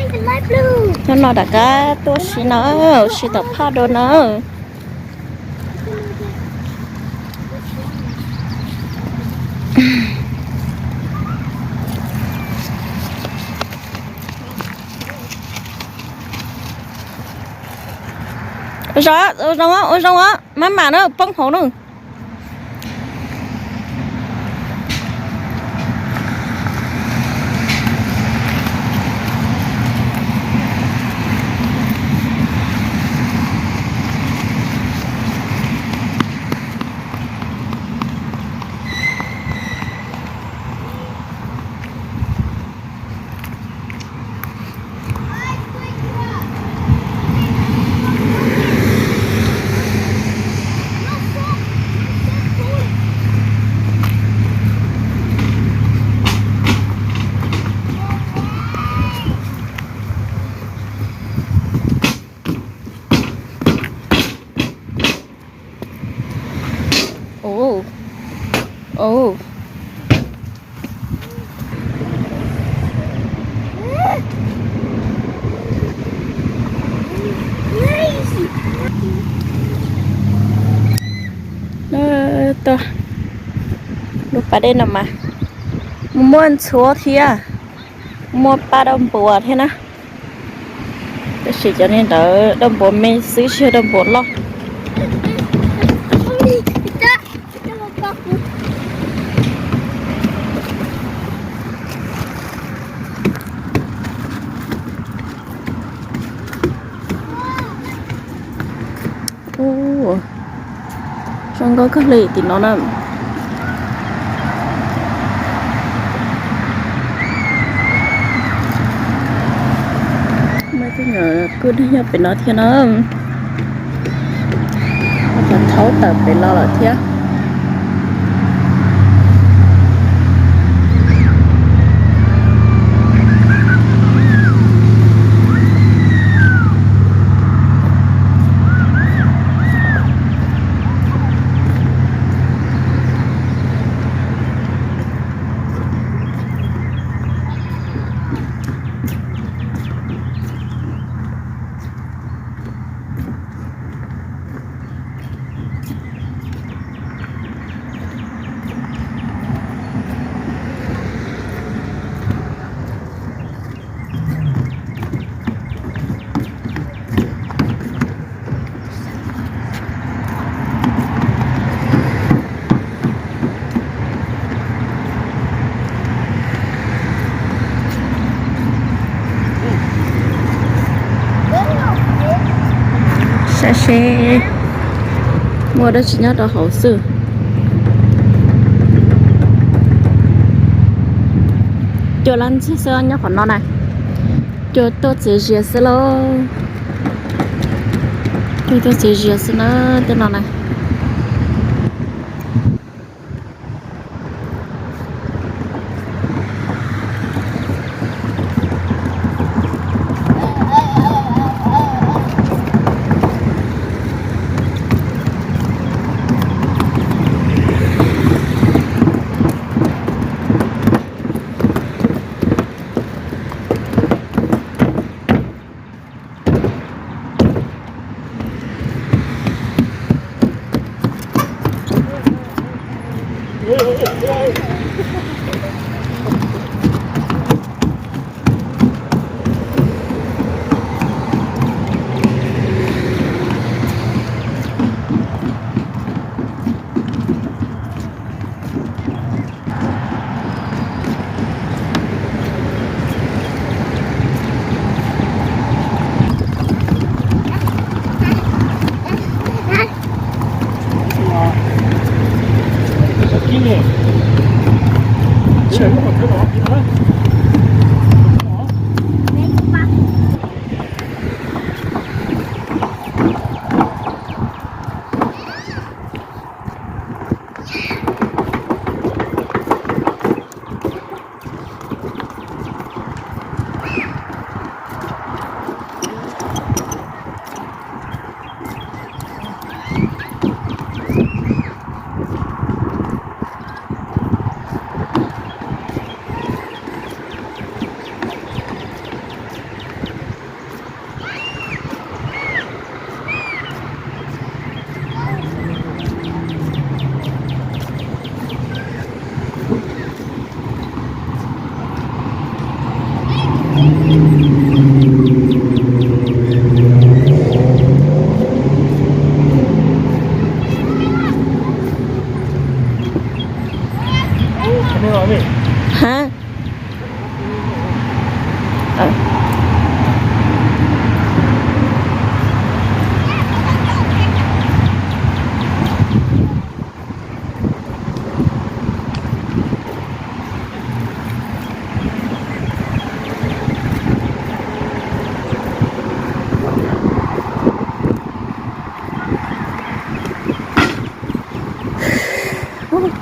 Nyob no rov qab tuaj si no, si tom phaj dua no. Ua zoo, ua zoo, ua zoo, maj mam na, poob hauv na. Ov, ov. Tau, lub pas dej no mas muaj ntxhuav thiab, muaj paj dauj npuas thiab na. Tab sis cov niag ntawd dauj npuas me xwb, tsis yog dauj npuas loj. Ub, zoo nkauj kawg li tim no na. Muaj tej nyuam kwj deg nyob pem no thiab na. Cov thaub tawm pem los lawm thiab. Saib seb muaj dab tsi nyob rau hauv xwb. Cua lab ntxhiab xwb nyob qhov no na. Cua tuaj txias zias xwb lauj. Cua tuaj txias zias xwb na, tej no na.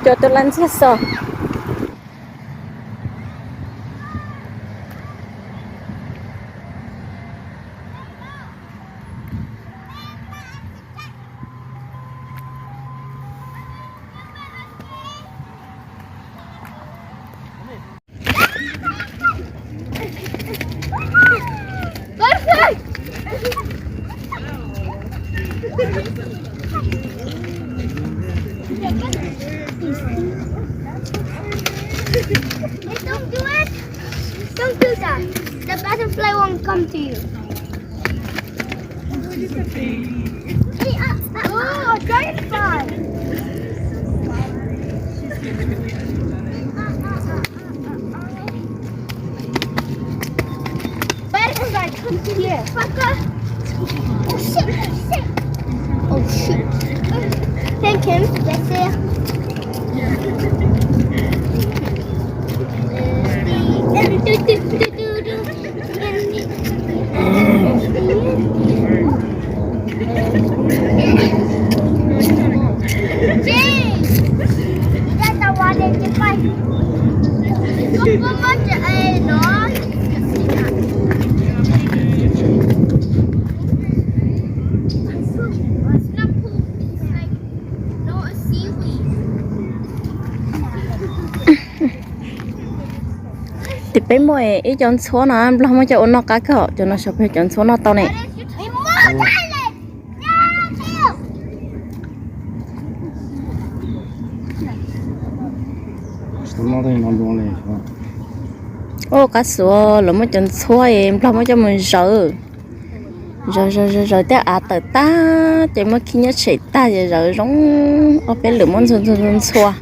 Cov tus laj ntxiag xo. Don't do it. Don't do that. The butterfly won't come to you. Hey, uh, uh, oh, dragonfly. Butterfly, come here. Fucker. Oh shit, shit. Oh shit. Thank him. That's it. Tim peb muaj ib cov ntxhuab no, Nplog muab coj ua noj qab kawg, cov no xyov puas yog cov ntxhuab noj tau ne. Ua qab xuav, lawv muab cov ntxhuab es Nplog muab coj mus zawv. Zawv zawv zawv zawv tej av tawm tag ces muab khib nyiab tshem tag ces zawv zoo ob peb lwm muab ntxhua ntxhua ntxhua ntxhua.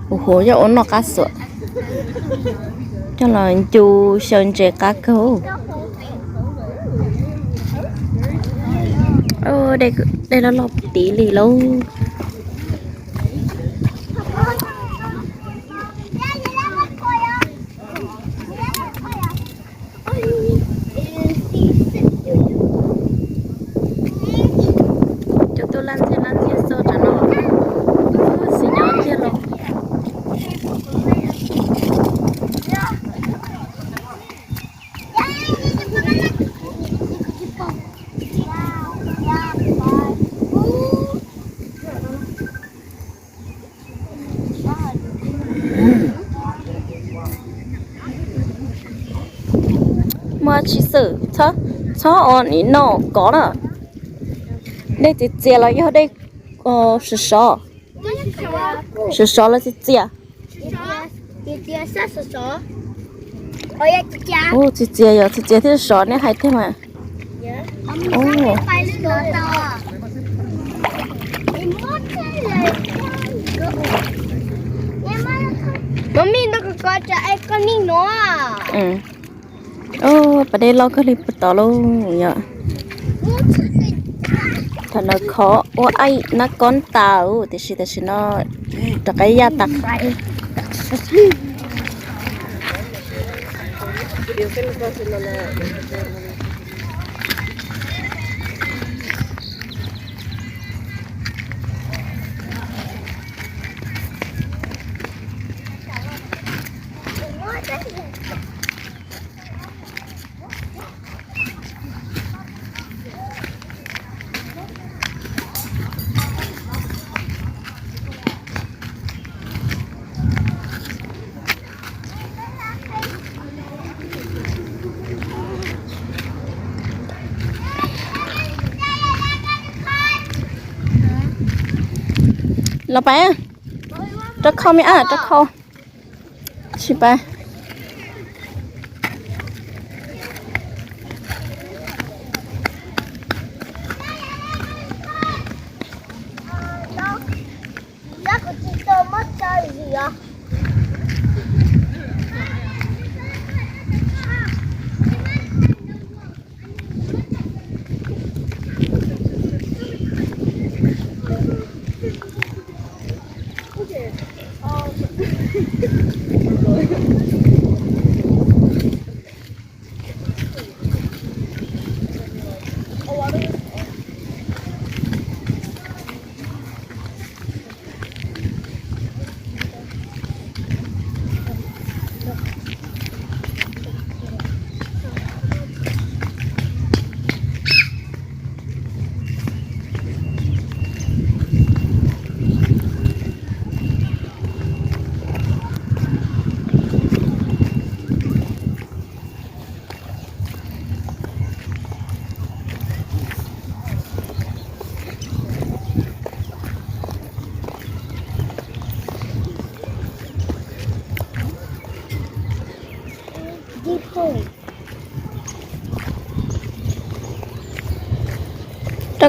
Ua huav coj ua noj qab xuav, coj los ncu xyaw ntses qab kawg. Dej loj loj tid li lauj. Cov tus laj ntxiag laj ntxiag xo tam no, xim nyob kiag los. Muaj tsis xwm, txhob os, nim no kov na. Dej txias txias los yog dej sov sov? Sov sov los txias txias? Txias txias, yog txias txias thiaj sov, nej hais tiag mas. Mami, no koj kov tsam es koj nig no. Pas dej loj kawg li puag tod lauj yom. Thaum no khov ua aim nab kob tas, tiam sis tam sim no rov qab yaj tas. Los pais, rau khau me ab, rau khau. Tsis pais. Rau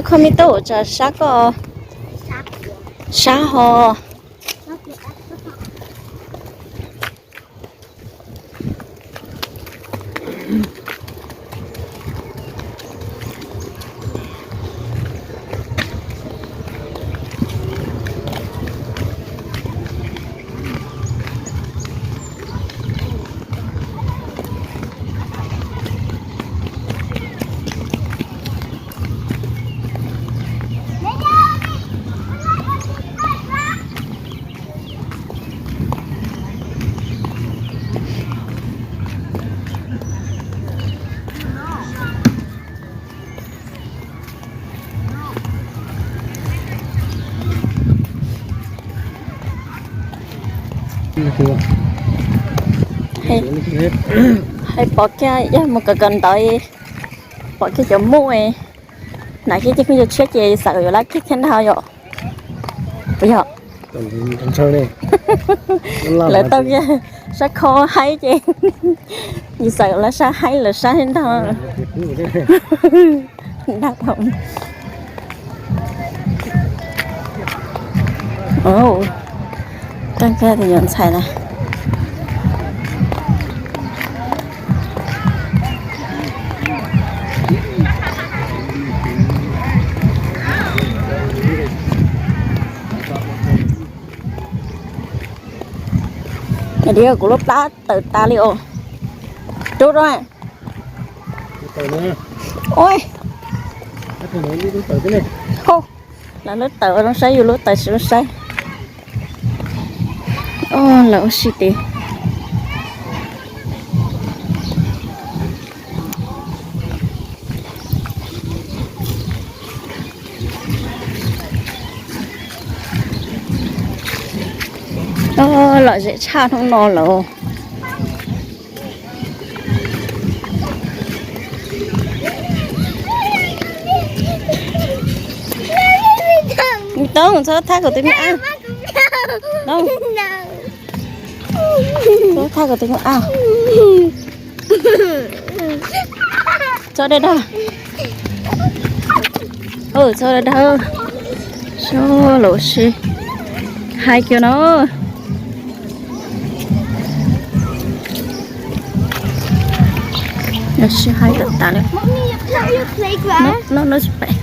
kho me tub, tsam sab koj, sab ho. Hais pom kiag yog mus kawm kawm ntawv, pom kiag cov muj, hnav kiag cov tshiab ces xav yuav lab kiag thiab ntag yom. Puas yog? Lawv tau kiag sab kho haib ces yus xav lawv sab haib lawv sab thiab ntag. Dag dhau. Ua, koj koj tus nyuam ntxhais na. Kuv lub plab tawm tas li os. Rub rau. Ua, lawv lub tawm zoo saib, yus lub tawm tsis zoo saib. Lawv ua si tid. Lom zem tshaj hnub no lawm. Toob, txhob thab kom tus me ab. Toob, txhob thab kom tus me ab. Txhob dag dag. Txhob dag dag. Sub, lawv ua si. Hais kiag no. Lawv ua si hais tag tas li. No, no space.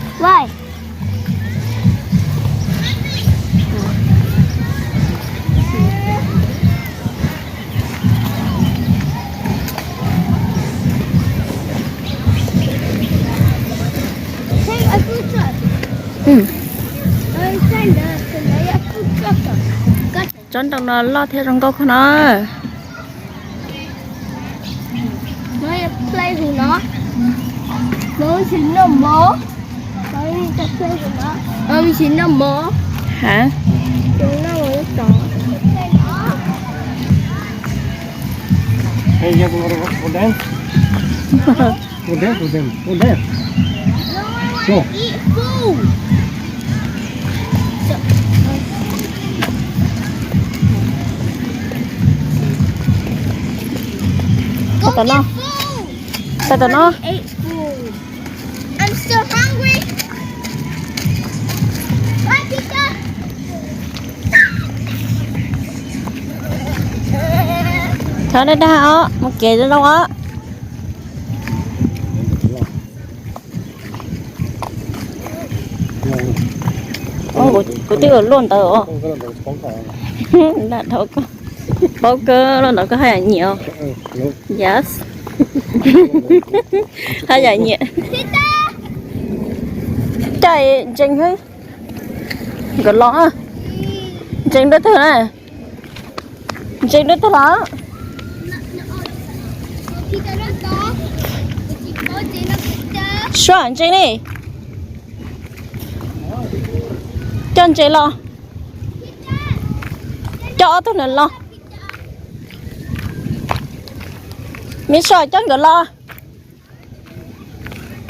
Tsob ntoo no loj thiab zoo nkauj kawg no. Hả? Tau tom no. Tau tom no. I'm still hungry. Thov dag dag os, mus kev zoo os. Kuv twb ua luaj ntawd os. Paub kawg luaj ntawd koj haj yam nyiam os. Yes. Haj yam nyiam. Caij ntseeg, nkawd los, ntseeg dab tag na. Ntseeg dab tag los. Suab ntseeg ne. Coj ntseeg los. Coj ob tug ntawd los. Me Soj, coj nkawd los.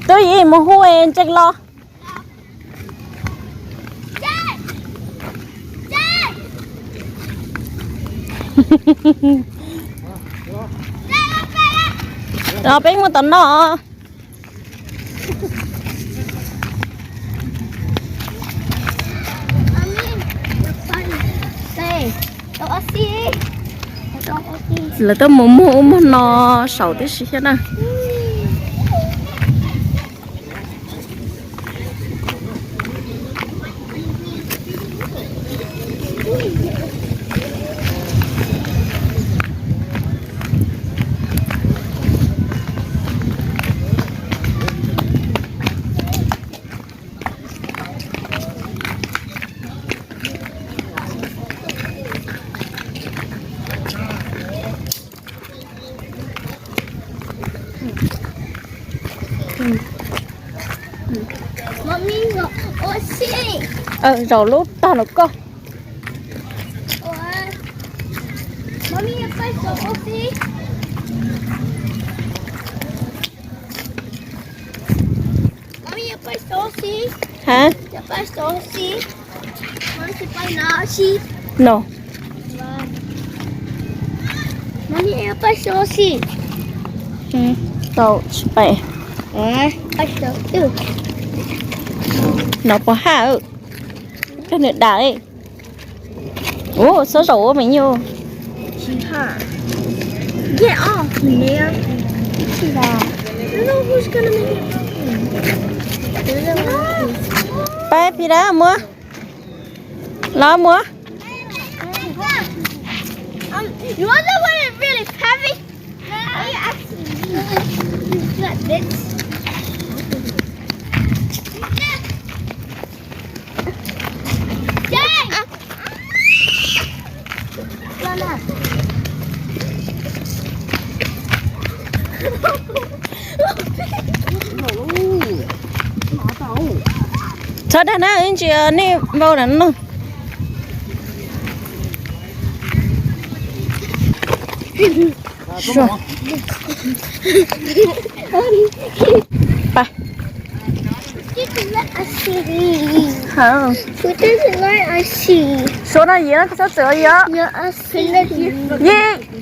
Twb yim mus hu ntseeg los. Peb mus tom no. Lawv tuaj mus muag ub muag no saum tib si thiab na. Zaum lub tag los koj. Ha? No. Tau tsis pais. No puas haj? Koj nws dam li. Ua xob zaum ua me nyuam. Pais phi dab muab. Los muab. Txhob dag na, ib ntsis nej vau na no. Suav no yim no koj txhob txwm yim. Yim.